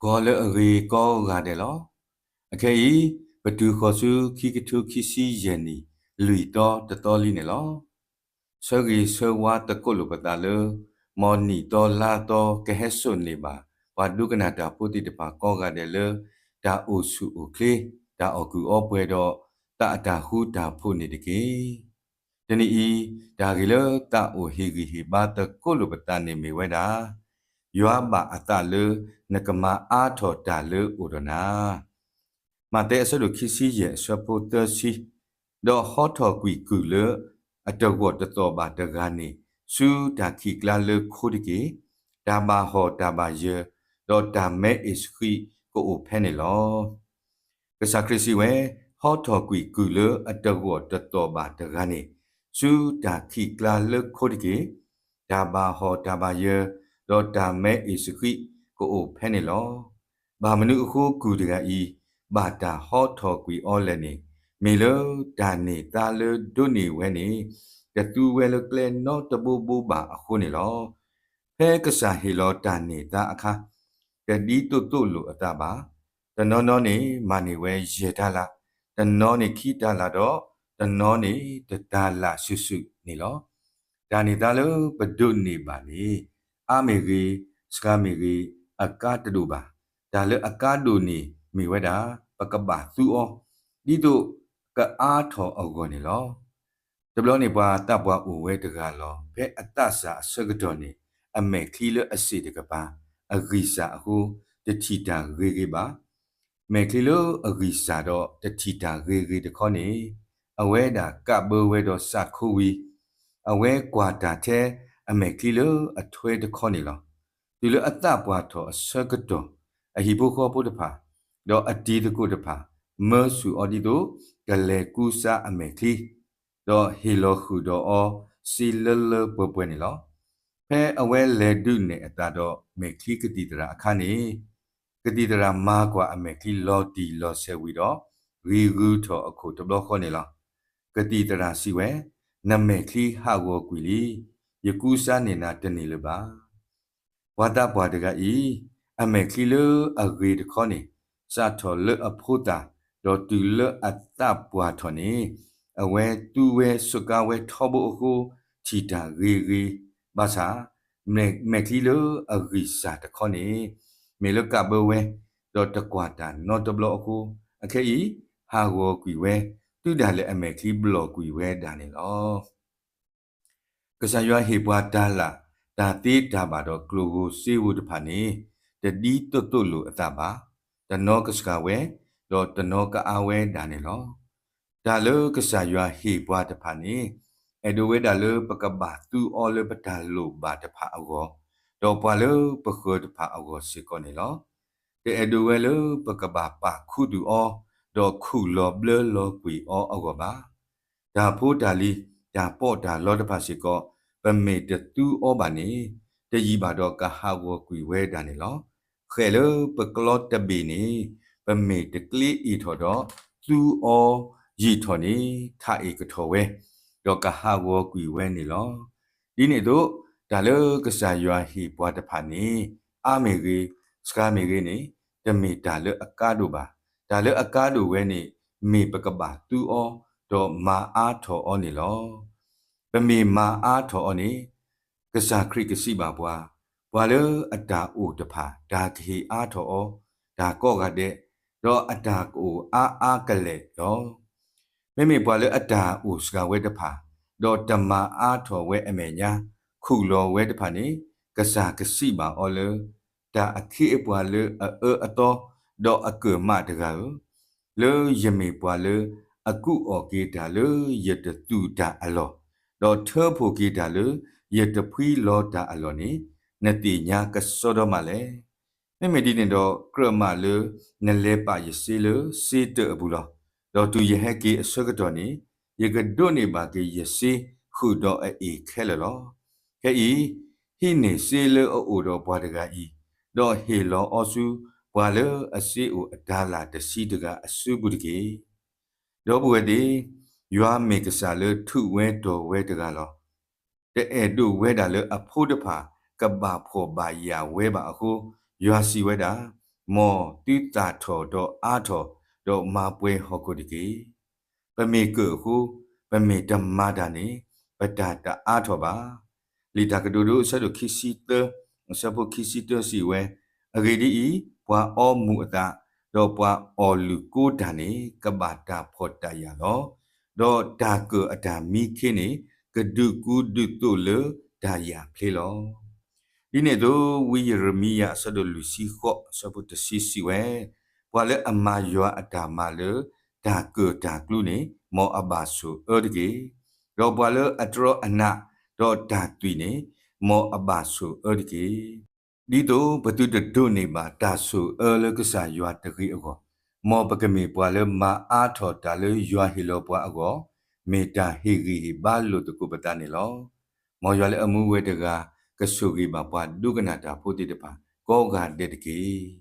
ဂီၤလၢအဂ့ၤကိးဂၤဒဲးလီၤ. အခဲအံၤ ပတုၤဃီၤဆူခံကထိခံဆံယဲၢ်နံၣ် လွံၢ်သီတသီလံန့ၣ်လီၤ. ဆၢဂ့ၤဆၢဝါသကိးလိာ်ပသးလၢ မ်နံၣ်သီလါသီကဟဲစိာ်န့ၢ်ဘၣ် ပှၤဒိကနၣ်တၢ်ဖိသ့ၣ်တဖၣ်ကိးဂၤဒဲးလၢ တၢ်အိၣ်ဆူၣ်အိၣ်ချ့ တၢ်အီၣ်ကုာ်အီပှဲၤဒီး သးအတၢ်ဃူတၢ်ဖိးန့ၣ်တက့ၢ်. တနံၤအံၤ တၢ်ဂ့ၢ်လၢသးအိၣ်ဟ့ၣ်ဂံၢ်ဟ့ၣ်ဘါသကိးလိာ်ပသးန့ၣ်မ့ၢ်ဝဲဒၣ် ယွၤဘၣ်အသးလၢ နကမၤအါထီၣ်တၢ်လၢအိၣ်ဒီးနၤ. မးသဲအဆၢဒိၣ်ခံဆံယဲၢ်အဆၢဖိသၢဆံ, ဒီးဟီထီၣ်ကွံာ်ကုၢ်လၢ အတဂီၢ်တသီၣ်ဘၣ်တဂၤန့ၣ် ဆူတၢ်ခံးကျါလၢခိတက့ၢ်. တၢ်ဘၣ်ဟီၣ်တၢ်ဘၣ်ယၢၤ ဒီးတၢ်မဲအ့ၣ်စဃံးကအိၣ်ဖဲန့ၣ်လီၤ. ကစၢ်ခရံာ်စံးဝဲ, ဟီထီၣ်ကွံာ်ကုၢ်လၢအတဂီၢ်တသီၣ်ဘၣ်တဂၤန့ၣ် ဆူတၢ်ခံးကျါလၢခိတက့ၢ်. တၢ်ဘၣ်ဟီၣ်တၢ်ဘၣ်ယၢၤ ဒီးတၢ်မဲအ့ၣ်စဃံးကအိၣ်ဖဲန့ၣ်လီၤ. ဘၣ်မနုၤအဃိကုၢ်တဂၤအံၤ ဘၣ်တၢ်ဟီထီၣ်ကွံာ်အီၤလဲၣ်န့ၣ်, မ့ၢ်လၢတၢ်န့ၢ်သါလၢဒိးန့ၢ်ဝဲန့ၣ် တသူဝဲလၢကျဲနီတဘိဘိဘၣ်အဃိန့ၣ်လီၤ. ဖဲကစၢ်ဟ့ၣ်လီၤတၢ်န့ၢ်သါအခါ, တဒ်သိးသိးလိာ်အသးဘၣ်. တနီၤနီၤန့ၣ်မၤန့ၢ်ဝဲယဲၢ်တၤလၣ်, တနီၤန့ၣ်ခံတၤလၣ်ဒီး တနီၤန့ၣ်တတၤလၣ်စုာ်စုာ်န့ၣ်လီၤ. တၢ်န့ၢ်သါလၢပဒိးန့ၢ်ဘၣ်န့ၣ် အါမ့ၢ်ဂ့ၤ, စှၤမ့ၢ်ဂ့ၤ, အကါတဒိၣ်ဘၣ်. တၢ်လၢအကါဒိၣ်န့ၣ်မ့ၢ်ဝဲဒၣ် ပကဘၣ်သူအီၤ ဒ်သိးကအါထီၣ်အဂီၢ်န့ၣ်လီၤ. တဘျီန့ၣ်ပှၤသးပှၢ်အိၣ်ဝဲတဂၤလီၤ. ဖဲအသးစၢ်အဆၢကတီၢ်န့ၣ် အမဲာ်ချံလၢအစ့ၣ်တကပၤ အဂံၢ်စၢ်အဃိ တထံၣ်တၢ်ဂ့ၤဂ့ၤဘၣ်. မဲာ်ချံလၢအဂံၢ်စၢ်ဒီးတထံၣ်တၢ်ဂ့ၤဂ့ၤတခီန့ၣ် အဝဲဒၣ်ကးဘၢဝဲဒီးစးခိဝံၤ အဝဲကွၢ်တၢ်ထဲအမဲာ်ချံလၢအထွဲတခီန့ၣ်လီၤ. တုၤလၢအသးပှၢ်ထီၣ်အဆၢကတီၢ် အဟံၣ်ဖိဃီဖိတဖၣ် ဒီးအတံၤသကိးတဖၣ် မၢဆူၣ်အီၤဒ်သိး ကလဲၤကူစါအမဲာ်ချံ ဒီးဟ့ၣ်လီၤဃုာ်ဒီးအီၤစ့လၢလၢပှဲၤပှဲၤန့ၣ်လီၤ. ဖဲအဝဲလဲၤဒုးနဲၣ်အသးဒီးမဲာ်ချံကသံၣ်သရၣ်အခါန့ၣ် ကသံၣ်သရၣ်မၤကွၢ်အမဲာ်ချံလီၤတံၢ်လီၤဆဲးဝံၤဒီး ဂံၢ်ဂုၢ်ထီၣ်အခိၣ်တဘျီဃီန့ၣ်လီၤ. ကသံၣ်သရၣ်စံးဝဲ, နမဲာ်ချံဟးဂီၤကွံာ်လံ. ယကူစါန့ၢ်နၤတန့ၢ်လၢၤဘၣ်. ပှၤသးပှၢ်တဂၤအံၤ အမဲာ်ချံလၢအဂ့ၤတခီန့ၣ် စးထီၣ်လၢအဖိသၣ် ဒီးတုၤလၢအသးပှၢ်ထီၣ်န့ၣ် အဝဲသူဝဲစူးကါဝဲထီဘိအဃိ ထံၣ်တၢ်ဂ့ၤဂ့ၤ ဘၣ်ဆၣ် မဲာ်ချံလၢအဂံၢ်စၢ်တခီန့ၣ် မ့ၢ်လၢကးဘၢဝဲ ဒီးတကွၢ်တၢ်နီတဘျီအဃိ အခဲအံၤ ဟးဂီၤကွံာ်ဝဲ တုၤဒၣ်လဲာ်အမဲာ်ချံဘျီၣ်ကွံာ်ဝဲဒၣ်န့ၣ်လီၤ. ကစၢ်ယွၤဟ့ၣ်ပှၤတၤလၣ် တၢ်သ့တၢ်ဘၣ်ဒီးကျိၣ်ဧိၤစ့ဧိၤတဖၣ်န့ၣ် တဒ်သိးသိးလိာ်အသးဘၣ်. တနီၤကစှၤဝဲ, ဒီးတနီၤကအါဝဲဒၣ်န့ၣ်လီၤ. တၢ်လၢကစၢ်ယွၤဟ့ၣ်ပှၤတဖၣ်န့ၣ် အဲၣ်ဒိးဝဲဒၣ်လၢပကဘၣ်သူအီၤလၢပတၢ်လိၣ်ဘၣ်တဖၣ်အဂီၢ်, ဒီးပှၤလၢပဃၢၤတဖၣ်အဂီၢ်စ့ၢ်ကီးန့ၣ်လီၤ. တအဲၣ်ဒိးဝဲလၢပကဘၣ်ပာ်ခူသူၣ်အီၤ, ဒီးခူၣ်လီၤဘျၢလီၤကွံာ်အီၤအဂီၢ်ဘၣ်. တၢ်ဖိတၢ်လံၤ, တၢ်ပီးတၢ်လီတဖၣ်စ့ၢ်ကီး ပမ့ၢ်တသူအီၤဘၣ်န့ၣ် တယံာ်ဘၣ်ဒီးကဟးဂီၤကွံာ်ဝဲဒၣ်န့ၣ်လီၤ. ဃဲးလၢပကျီတဘ့ၣ်န့ၣ် ပမ့ၢ်တကျ့အ့ၣ်ထီၣ်ဒီး သူအီၤယံာ်ထီၣ်န့ၣ် ထးအ့ၣ်ကထီၣ်ဝဲ, ဒီးကဟးဂီၤကွံာ်ဝဲန့ၣ်လီၤ. ဒ်န့ၣ်အသိး တၢ်လၢကစၢ်ယွၤဟ့ၣ်ပှၤတဖၣ်န့ၣ် အါမ့ၢ်ဂ့ၤ, စှၤမ့ၢ်ဂ့ၤန့ၣ် တမ့ၢ်တၢ်လၢအကါဒိၣ်ဘၣ်. တၢ်လၢအကါဒိၣ်ဝဲန့ၣ် မ့ၢ်ပကဘၣ်သူအီၤ, ဒီးမၤအါထီၣ်အီၤန့ၣ်လီၤ. ပမ့ၢ်မၤအါထီၣ်အီၤန့ၣ် ကစၢ်ခရံာ်ကစံးဘၣ်ပှၤ, ပှၤလၢအတၢ်အိၣ်တဖၣ် တၢ်ကဟ့ၣ်အါထီၣ်အီၤ တၢ်ကိးဂၤဒဲး, ဒီးအတၢ်ကအိၣ်အါအါကလဲာ်လီၤ. မ့မ့ၢ်ပှၤလၢအတၢ်အိၣ်စှၤဝဲတဖၣ် ဒီးတမၤအါထီၣ်ဝဲအမဲာ်ညါ ခူၣ်လီၤဝဲတဖၣ်န့ၣ် ကစၢ်ကစံးဘၣ်အီၤလၢ တၢ်အခ့အပှၤလၢအအၢအသီ ဒီးအကၢၣ်မးတဂၤဧၢ, လၢယမ့ၢ်ပှၤလၢအကူအီၣ်က့ၤတၢ်လၢယတသူၣ်တၢ်အလီၢ်, ဒီးထၢဖှိၣ်က့ၤတၢ်လၢယတဖှံလီၤတၢ်အလီၢ်န့ၣ် နသ့ၣ်ညါကစီဒီမးလဲၣ်. မ့မ့ၢ်ဒ်န့ၣ်ဒီး ကြၢးမးလၢနလဲၤပာ်ယစ့လၢစ့တၢၢ်အပူၤလီၤ. ဒီးတုၤယဟဲက့ၤအဆၢကတီၢ်န့ၣ် ယကဒိးန့ၢ်ဘၣ်က့ၤယစ့ဃုာ်ဒီးအအ့ၣ်ခဲလၢာ်လီၤ. ခဲအံၤ ဟံးန့ၢ်စ့လၢအအိၣ်ဒီးပှၤတဂၤအံၤ, ဒီးဟ့ၣ်လီၤအီၤဆူ ပှၤလၢအစ့အိၣ်အတၤလၣ်တဆံတဂၤအစုပူၤတက့ၢ်. ဒီပုၢ်ဝဲၢ်သ့ၣ်, ယွၤမ့ၢ်ကစၢ်လၢထုးဝဲတီၢ်ဝဲတဂၤလီၤ. တအဲၣ်ဒိးဝဲဒၣ်လၢအဖိတဖၣ်ကဘၣ်ဖှီၣ်ဘၣ်ယာ်ဝဲဘၣ်အဃိ, ယွၤစံးဝဲဒၣ်, မ်သုသၣ်ထီၣ်ဒီးအါထီၣ်, ဒီးမၤပှဲၤဟီၣ်ခိၣ်တက့ၢ်. ပမ့ၢ်ကၢၣ်အဃိ, ပမ့ၢ်တမၤတၢ်န့ၣ်, ပတၢ်တအါထီၣ်ဘၣ်. လံာ်တၢ်ကတိၤဒိ အဆၢဒိၣ်ခံဆံသၢ, အဆၢဖိခံဆံတၢ စံးဝဲ, အဂ့ၢ်ဒ်အံၤ, ပှၤအီမူၤအသး, ဒီးပှၤအီၣ်လုၢ်ကိတၢ်န့ၣ် ကဘၣ်တၢ်ဖှီၣ်တၢ်ယာ်လီၤ. ဒီးတၢ်ကၢၣ်အတၢ်မံခ့န့ၣ် ကဒုးကူဒုးသိးလၢတၢ်ယာ်ဖျ့လီၤ. ဒ်န့ၣ်အသိး ဝံယံးရမံယၤ အဆၢဒိၣ်လွံၢ်ဆံဃိး အဆၢဖိတဆံ စံးဝဲ, ပှၤလၢအမၤယွၤအတၢ်မၤလၢ တၢ်ကၢၣ်တၢ်ကျူန့ၣ် မ်အဘၣ်ဆိၣ်အၢတက့ၢ်. ဒီးပှၤလၢအတြီအနး, ဒီးတၢ်သွံၣ်န့ၣ်, မ်အဘၣ်ဆိၣ်အၢတက့ၢ်. ဒ်သိးပသုတဒိးန့ၢ်ဘၣ်တၢ်ဆိၣ်အၢလၢကစၢ်ယွၤတဂ့ၤအဂီၢ်, မ်ပကမ့ၢ်ပှၤလၢမၤအါထီၣ်တၢ်လၢယွၤဟ့ၣ်လီၤပှၤအဂီၢ်, မ့ၢ်တၢ်ဟ့ၣ်ဂံၢ်ဟ့ၣ်ဘါလိာ်သကိးပသးန့ၣ်လီၤ. မ်ယွၤလၢအမူဝဲတဂၤ ကဆိၣ်ဂ့ၤဘၣ်ပှၤဒိကနၣ်တၢ်ဖိသ့ၣ်တဖၣ် ကိးဂၤဒဲးတက့ၢ်.